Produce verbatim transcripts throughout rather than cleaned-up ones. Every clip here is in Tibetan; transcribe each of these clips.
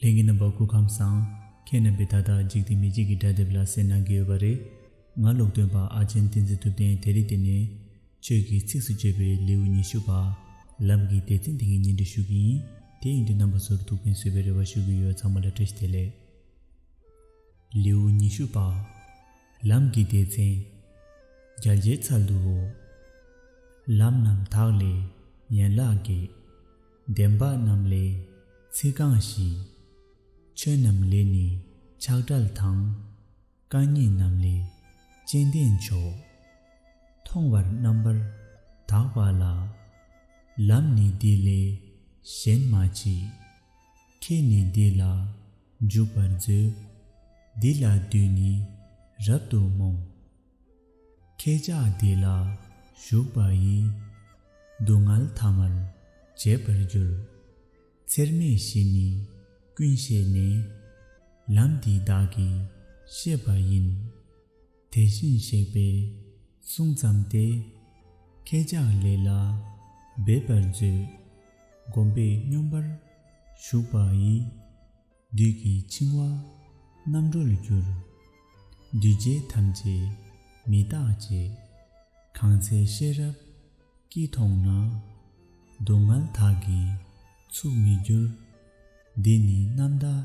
ལྷན་རྒྱས་རྣམ་པ་སྐུ་ཁམས་བཟང་། ཁྱེད་རྣམ་པས་ད་ལྟ་འཇིག་རྟེན་མི་ཆོས་ཀྱི་སྒྲ་དེབ་ལ་གསན་གནང་གི་ཡོད་པ་རེད། ང་ཀློག་འདོན་པ་ཨ་ཅན་བསྟན་འཛིན་ཐུབ་བསྟན། དེ་རིང་འདི་ནས་ཆོས་ཀྱི་ཚིགས་སུ་བཅད་པའི་ལེའུ་ཉི་ཤུ་པ། ལམ་གྱི་སྡེ་ཚན་དེ་གའི་སྙན་སྒྲོན་ཞུ་གི་ཡིན། དེ་ཡིན་དུས་རྣམ་པ་ཚོར་ཐུགས་ཕན་གསོས་པའི་རེ་བ་ཞུ་གི་ཡོད། ཚང་མ་ལ་བཀྲ་ཤིས་བདེ་ལེགས། ལེའུ་ཉི་ཤུ་པ། ལམ་གྱི་སྡེ་ཚན། རྒྱལ་བྱེད་ཚལ་དུའོ། ལམ་རྣམས་དག་ལས་ཡན་ལག་བརྒྱད། བདེན་པ་རྣམས་ལས་ཚིག་རྐང་བཞི། ཆོས་རྣམས་ལས་ནི་ཆགས་བྲལ་དང་། རྐང་གཉིས་རྣམས་ལས་སྤྱན་ལྡན་མཆོག། མཐོང་བར་རྣམ་པར་དག་པ་ལ། ལམ་ནི་འདི་ལས་གཞན་མ་མཆིས། ཁྱེད་ནི་འདི་ལ་འཇུག་པར་མཛོད། འདི་ལ་འདུས་ནི་རབ་ཏུ་རྨོངས། ཁྱེད་ཅག་འདི་ལ་ཞུགས་པ་ཡིས། སྡུག་བསྔལ་ཐ་མར་བྱེད་པར་འགྱུར། ཚེར་མའི་གཞི་ནི་ཀུན་ཤེས་ནས། ལམ་འདི་བདག་གིས་བཤད་པ་ཡིན། དེ་བཞིན་གཤེགས་པས་གསུངས་ཙམ་སྟེ། ཁྱེད་ཅག་ལས་ལ་འབད་པར་མཛོད། གོམས་པས་སྙོམས་པར་ཞུགས་པ་ཡིས། བདུད་ཀྱི་འཆིང་བ་རྣམ་གྲོལ་འགྱུར། འདུས་བྱས་ཐམས་ཅད་མི་རྟག་ཅེས། གང་ཚེ་ཤེས་རབ་ཀྱིས་མཐོང་ན། སྡུག་བསྔལ་དག་གིས་ཚུགས་མི་འགྱུར། འདི་ནི་རྣམ་དག་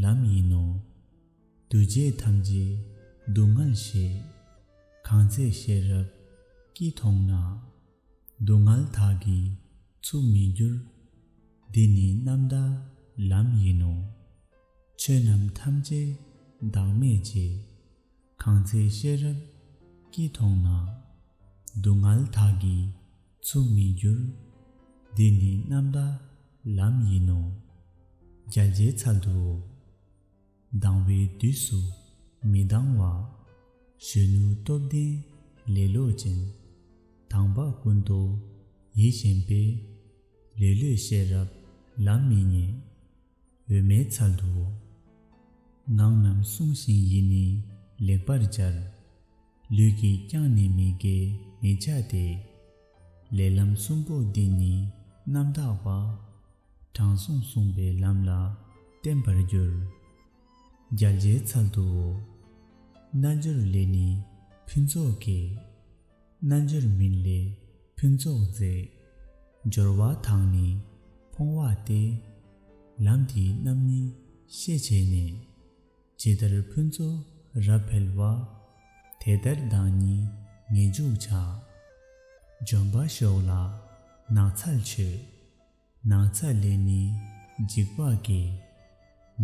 ལམ་ཡིན་ནོ། འདུས་བྱས་ཐམས་ཅད་སྡུག་བསྔལ་ཞེས། གང་ཚེ་ཤེས་རབ་ཀྱིས་མཐོང་ན། སྡུག་བསྔལ་དག་གིས་ཚུགས་མི་འགྱུར། འདི་ནི་རྣམ་དག་ལམ་ཡིན་ནོ། ཆོས་རྣམས་ཐམས་ཅད་བདག་མེད་ཅེས། གང་ཚེ་ཤེས་རབ་ཀྱིས་མཐོང་ན། སྡུག་བསྔལ་དག་གིས་ཚུགས་མི་འགྱུར། འདི་ནི་རྣམ་དག་ལམ་ཡིན་ནོ། རྒྱལ་བྱེད་ཚལ་དུའོ། སྡང་བའི་དུས་སུ་མི་སྡང་བ། གཞོན་ནུ་སྟོབས་ལྡན་ལེ་ལོ་ཅན། དང་པ་ཀུན་ཏུ་ཡིད་བཞིན་པས། ལེ་ལོས་ཤེས་རབ་ལམ་མི་རྙེད། འོད་མའི་ཚལ་དུའོ། ངག་རྣམས་བསྲུང་ཞིང་ཡིད་ནི་ལེགས་པར་སྦྱར། ལུས་ཀྱིས་ཀྱང་ནི་མི་དགེ་མི་བྱ་སྟེ། ལས་ལམ་གསུམ་པོ་འདི་ནི་རྣམ་དག་པ། དྲང་སྲོང་བསྲུངས་པའི་ལམ་ལ་བརྟན་པར་འགྱུར། རྒྱལ་བྱེད་ཚལ་དུའོ། རྣལ་འབྱོར་ལས་ནི་ཕུན་ཚོགས་སྐྱེ། རྣལ་འབྱོར་མིན་ལས་ཕུན་ཚོགས་འཛད། འབྱོར་བ་དག་ནི་ཕོངས་པ་སྟེ། ལམ་འདིའི་རྣམ་སྨིན་ཤེས་བྱས་ནས། ཇི་ལྟར་ཕུན་ཚོགས་རབ་འཕེལ་བ། དེ་ལྟར་བདག་ཉིད་ངེས་འཇུག་བྱ། ལྗོན་པ་ཞོག་ལ་ནགས་ཚལ་མཆོད། ནགས་ཚལ་ལས་ནི་འཇིགས་པ་སྐྱེ།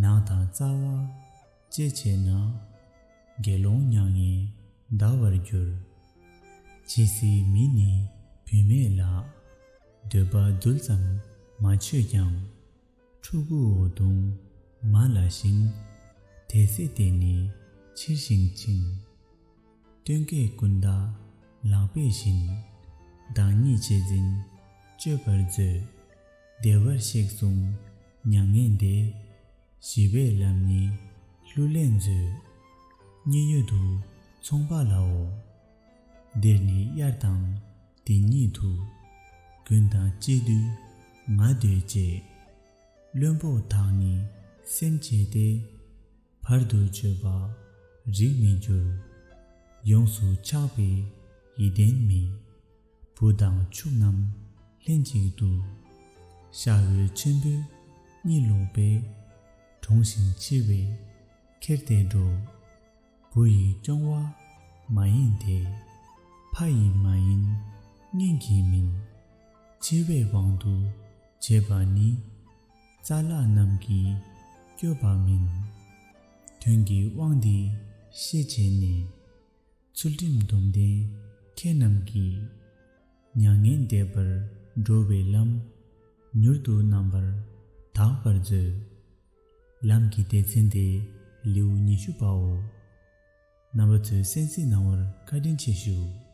ནགས་དང་རྩ་བ་བཅད་བྱས་ན། དགེ་སློང་མྱ་ངན་འདའ་བར་འགྱུར། ཇི་སྲིད་མི་ནི་བུད་མེད་ལ། འདོད་པ་རྡུལ་ཙམ་མ་ཆོད་ཀྱང་། ཕྲུ་གུའོ་གདུང་མ་ལ་བཞིན། དེ་ཚེ་དེ་ནི་ཕྱིར་ཞིང་འཆིང་། སྟོན་ཀའི་ཀུན་ད་ལག་པས་བཞིན། བདག་ཉིད་ཆེད་འཛིན་སྤྱོད་པར་མཛོད། བདེ་བར་གཤེགས་གསུངས་མྱ་ངན་འདས། ཞི་བའི་ལམ་ནི་ལྷུར་ལེན་མཛོད། གཉིད་ཡུལ་དུ་མཚུངས་པ་ལའོ། འདིར་ནི་དབྱར་དང་དེ་ཉིད་དུ། དགུན་དང་དཔྱིད་དུས་ང་སྡོད་ཅེས། བློན་པོ་དག་ནི་སེམས་བྱས་ཏེ། བར་དུ་གཅོད་པ་རིགས་མི་འགྱུར། ཡོངས་སུ་ཆགས་པའི་ཡིད་ལྡན་མི། བུ་དང་ཕྱུགས་རྣམས་ལྷན་ཅིག་ཏུ། ཤ་འོད་ཆེན་པོས་གཉིད་ལོག་པས། གྲོངས་ཤིང་འཆི་བས་ཁྱེར་ཏེ་འགྲོ། བུ་ཡིས་སྐྱོང་བ་མ་ཡིན་ཏེ། ཕ་ཡིས་མ་ཡིན་གཉེན་གྱིས་མིན། འཆི་བའི་དབང་དུ་བྱས་པ་ནི། རྩ་ལག་རྣམས་ཀྱིས་བསྐྱོད་པ་མིན། དོན་གྱི་དབང་འདི་ཤེས་བྱས་ནས། ཚུལ་ཁྲིམས་སྡོམ་ལྡན་ཁྱེད་རྣམས་ཀྱིས། མྱ་ངན་འདས་པར་འགྲོ་བའི་ལམ། མྱུར་དུ་རྣམ་པར་དག་པར་མཛོད། ལམ་གྱི་སྡེ་ཚན་དེ་ལེའུ་ཉི་ཤུ་པའོ། རྣམ་པ་ཚོས་གསན་གཟིགས་གནང་བར་བཀའ་དྲིན་ཆེ་ཞུ།